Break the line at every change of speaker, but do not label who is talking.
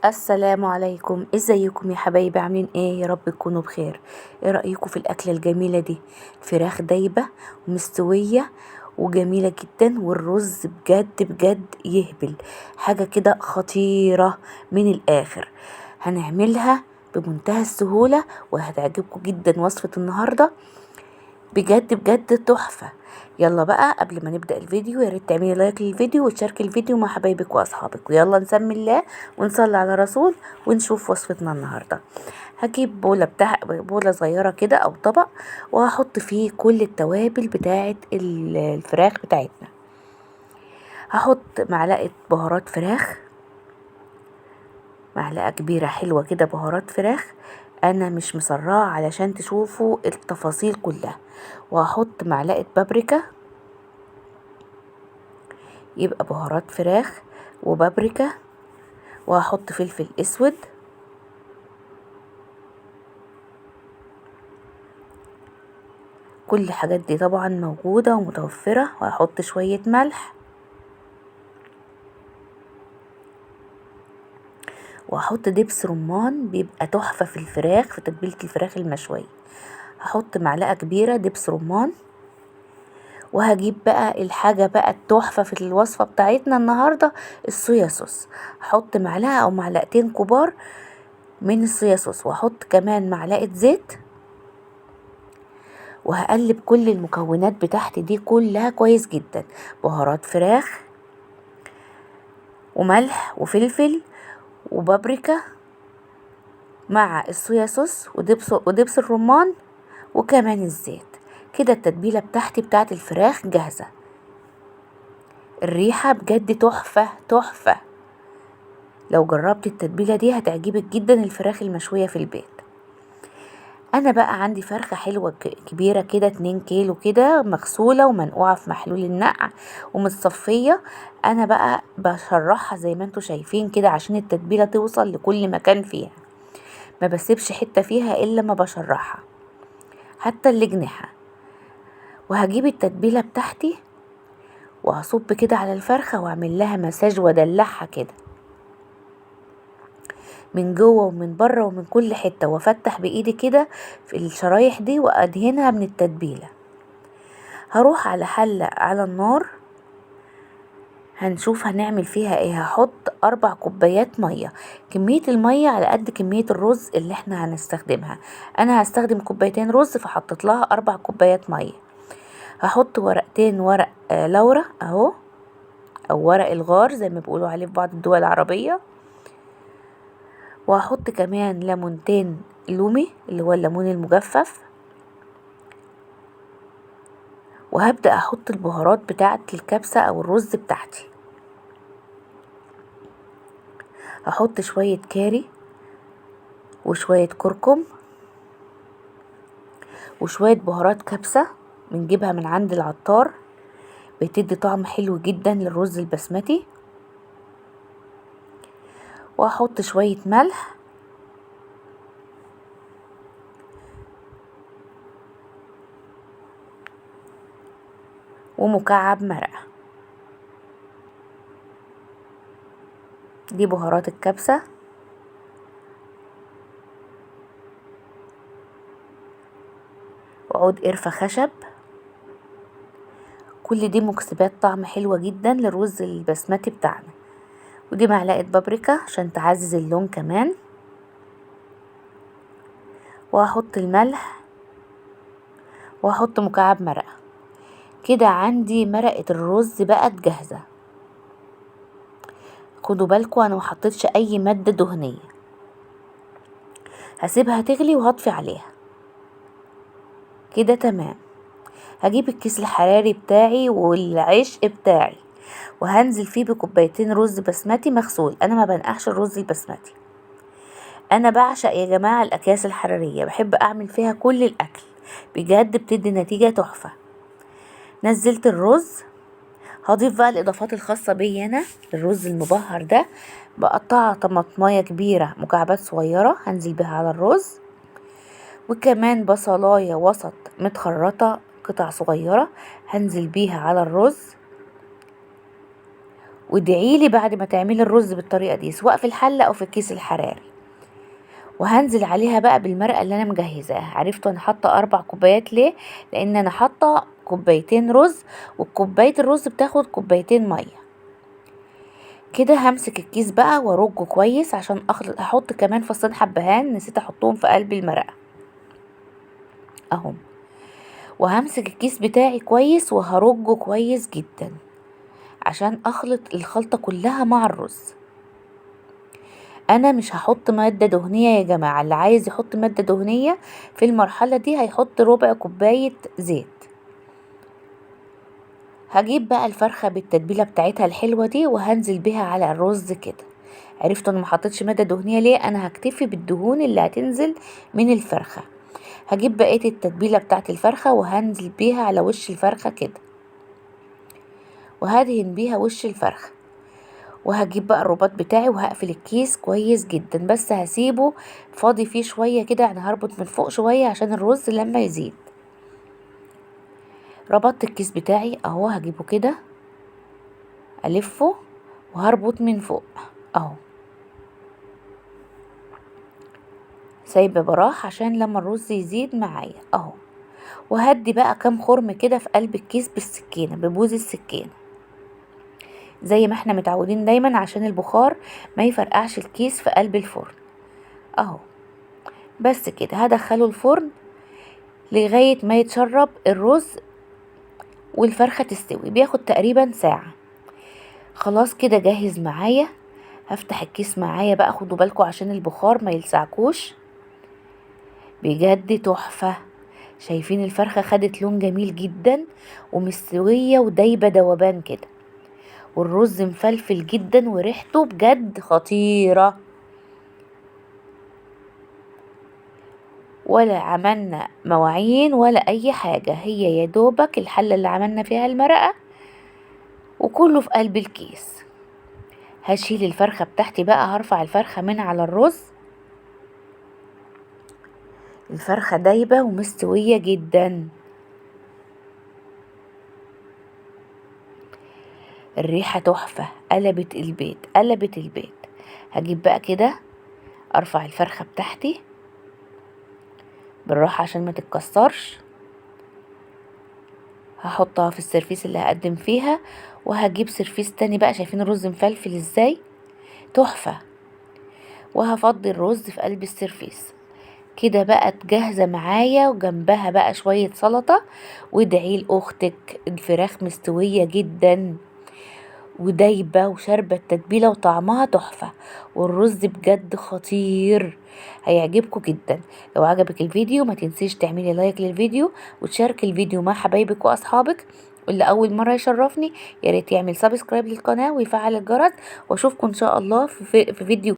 السلام عليكم، ازيكم يا حبايبي؟ عاملين ايه؟ يا رب تكونوا بخير. ايه رايكم في الاكلة الجميلة دي؟ فراخ دايبه ومستويه وجميلة جدا، والرز بجد بجد يهبل، حاجة كده خطيرة من الاخر. هنعملها بمنتهى السهولة وهتعجبكم جدا. وصفه النهارده بجد بجد تحفة. يلا بقى قبل ما نبدأ الفيديو يا ريت تعملي لايك للفيديو وتشاركي الفيديو مع حبايبك واصحابك. ويلا نسمي الله ونصلي على رسول ونشوف وصفتنا النهارده. هجيب بولة صغيرة كده او طبق، وهحط فيه كل التوابل بتاعة الفراخ بتاعتنا. هحط معلقة بهارات فراخ، معلقة كبيرة حلوة كده بهارات فراخ، انا مش مسرعة علشان تشوفوا التفاصيل كلها. وهحط معلقة بابريكا، يبقى بهارات فراخ وبابريكا. وهحط فلفل اسود، كل الحاجات دي طبعا موجودة ومتوفرة. وهحط شوية ملح، وهحط دبس رمان بيبقى تحفة في الفراخ، في تتبيلة الفراخ المشوية. هحط معلقة كبيرة دبس رمان. وهجيب بقى الحاجة بقى التحفة في الوصفة بتاعتنا النهاردة، الصويا صوص. هحط معلقة او معلقتين كبار من الصويا صوص، وهحط كمان معلقة زيت. وهقلب كل المكونات بتاعتي دي كلها كويس جدا، بهارات فراخ وملح وفلفل وبابريكا مع الصويا صوص ودبس الرمان وكمان الزيت. كده التتبيلة بتاعتي بتاعت الفراخ جاهزة. الريحة بجد تحفة تحفة، لو جربت التتبيلة دي هتعجبك جدا الفراخ المشوية في البيت. انا بقى عندي فرخة حلوة كبيرة كده 2 كيلو كده، مغسولة ومنقوعة في محلول النقع ومتصفية. انا بقى بشرحها زي ما انتوا شايفين كده عشان التتبيلة توصل لكل مكان فيها، ما بسيبش حتة فيها الا ما بشرحها حتى الجناحة. وهجيب التتبيلة بتاعتي وهصب كده على الفرخة واعمل لها مساج وادلعها كده من جوه ومن بره ومن كل حتة، وافتح بايدي كده في الشرايح دي وادهنها من التتبيلة. هروح على حلة على النار، هنشوف هنعمل فيها ايه. هحط 4 كوبايات مية، كمية المية على قد كمية الرز اللي احنا هنستخدمها. انا هستخدم كوبايتين رز فحطيت لها 4 كوبايات مية. هحط ورقتين ورق لورا اهو، او ورق الغار زي ما بيقولوا عليه في بعض الدول العربية. وهحط كمان ليمونتين لومي اللي هو الليمون المجفف. وهبدأ احط البهارات بتاعة الكبسة او الرز بتاعتي. هحط شوية كاري وشوية كركم وشوية بهارات كبسة بنجيبها من عند العطار، بتدي طعم حلو جدا للرز البسمتي. وهحط شوية ملح، ومكعب مرقة. دي بهارات الكبسة. وعود قرفة خشب. كل دي مكسبات طعم حلوة جدا للرز البسمتي بتاعنا. ودي معلقة بابريكا عشان تعزز اللون كمان. وهحط الملح وهحط مكعب مرقة. كده عندي مرقة الرز بقت جاهزة. خدوا بالكم انا ما حطيتش اي مادة دهنية. هسيبها تغلي وهطفي عليها كده تمام. هجيب الكيس الحراري بتاعي والعشق بتاعي وهنزل فيه بكوبايتين رز بسمتي مغسول. انا ما بنقعش الرز البسمتي، انا بعشق يا جماعة الاكياس الحرارية، بحب اعمل فيها كل الاكل بجد، بتدي نتيجة تحفة. نزلت الرز، هضيف بقى الاضافات الخاصة بي انا للرز المبهر ده. بقطعها طماطمايه كبيرة مكعبات صغيرة هنزل بيها على الرز، وكمان بصلايه وسط متخرطه قطع صغيرة هنزل بيها على الرز، وادعيلي بعد ما تعملي الرز بالطريقة دي، سواء في الحلة او في الكيس الحراري. وهنزل عليها بقى بالمرقه اللي انا مجهزاها. عرفتوا انا حاطه 4 كوبايات ليه؟ لان انا حاطه كوبايتين رز، وكوبايه الرز بتاخد كوبايتين مية. كده همسك الكيس بقى وارجه كويس عشان احط كمان فصين حبهان نسيت احطهم في قلب المرقه اهم. وهمسك الكيس بتاعي كويس وهرجه كويس جدا عشان اخلط الخلطة كلها مع الرز. انا مش هحط مادة دهنية يا جماعة، اللي عايز يحط مادة دهنية في المرحلة دي هيحط ربع كوباية زيت. هجيب بقى الفرخه بالتتبيله بتاعتها الحلوة دي وهنزل بيها على الرز كده. عرفتوا انا ما حطيتش مادة دهنية ليه؟ انا هكتفي بالدهون اللي هتنزل من الفرخه. هجيب بقية التتبيله بتاعت الفرخه وهنزل بيها على وش الفرخه كده، وهدهن بيها وش الفرخه. وهجيب بقى الرباط بتاعي وهقفل الكيس كويس جدا، بس هسيبه فاضي فيه شوية كده، يعني هربط من فوق شوية عشان الرز لما يزيد. ربطت الكيس بتاعي اهو، هجيبه كده الفه وهربط من فوق اهو، سايبه براح عشان لما الرز يزيد معايا اهو. وهدي بقى كام خرم كده في قلب الكيس بالسكينة، ببوز السكينة زي ما احنا متعودين دايما، عشان البخار ما يفرقعش الكيس في قلب الفرن اهو. بس كده هدخله الفرن لغاية ما يتشرب الرز والفرخه تستوي، بياخد تقريبا ساعة. خلاص كده جاهز معايا. هفتح الكيس معايا بقى، خدوا بالكم عشان البخار ما يلسعكوش. بجد تحفة، شايفين الفرخه خدت لون جميل جدا ومستويه ودايبه دوبان كده، والرز مفلفل جدا وريحته بجد خطيرة. ولا عملنا مواعين ولا اي حاجة، هي يا دوبك الحلة اللي عملنا فيها المرقه وكله في قلب الكيس. هشيل الفرخه بتاعتي بقى، هرفع الفرخه من على الرز. الفرخه دايبه ومستويه جدا، الريحة تحفة، قلبت البيت قلبت البيت. هجيب بقى كده ارفع الفرخه بتاعتي بالراحة عشان ما تتكسرش، هحطها في السيرفيس اللي هقدم فيها. وهجيب سيرفيس تاني بقى، شايفين الرز مفلفل ازاي تحفة. وهفضي الرز في قلب السيرفيس كده بقى جاهزة معايا، وجنبها بقى شوية سلطة. وادعي لاختك، الفراخ مستوية جدا ودايبه وشاربه التتبيله وطعمها تحفة، والرز بجد خطير، هيعجبكم جدا. لو عجبك الفيديو ما تنسيش تعملي لايك للفيديو وتشاركي الفيديو مع حبايبك واصحابك. واللي اول مرة يشرفني يا ريت يعمل subscribe للقناة ويفعل الجرس، واشوفكم ان شاء الله في فيديو.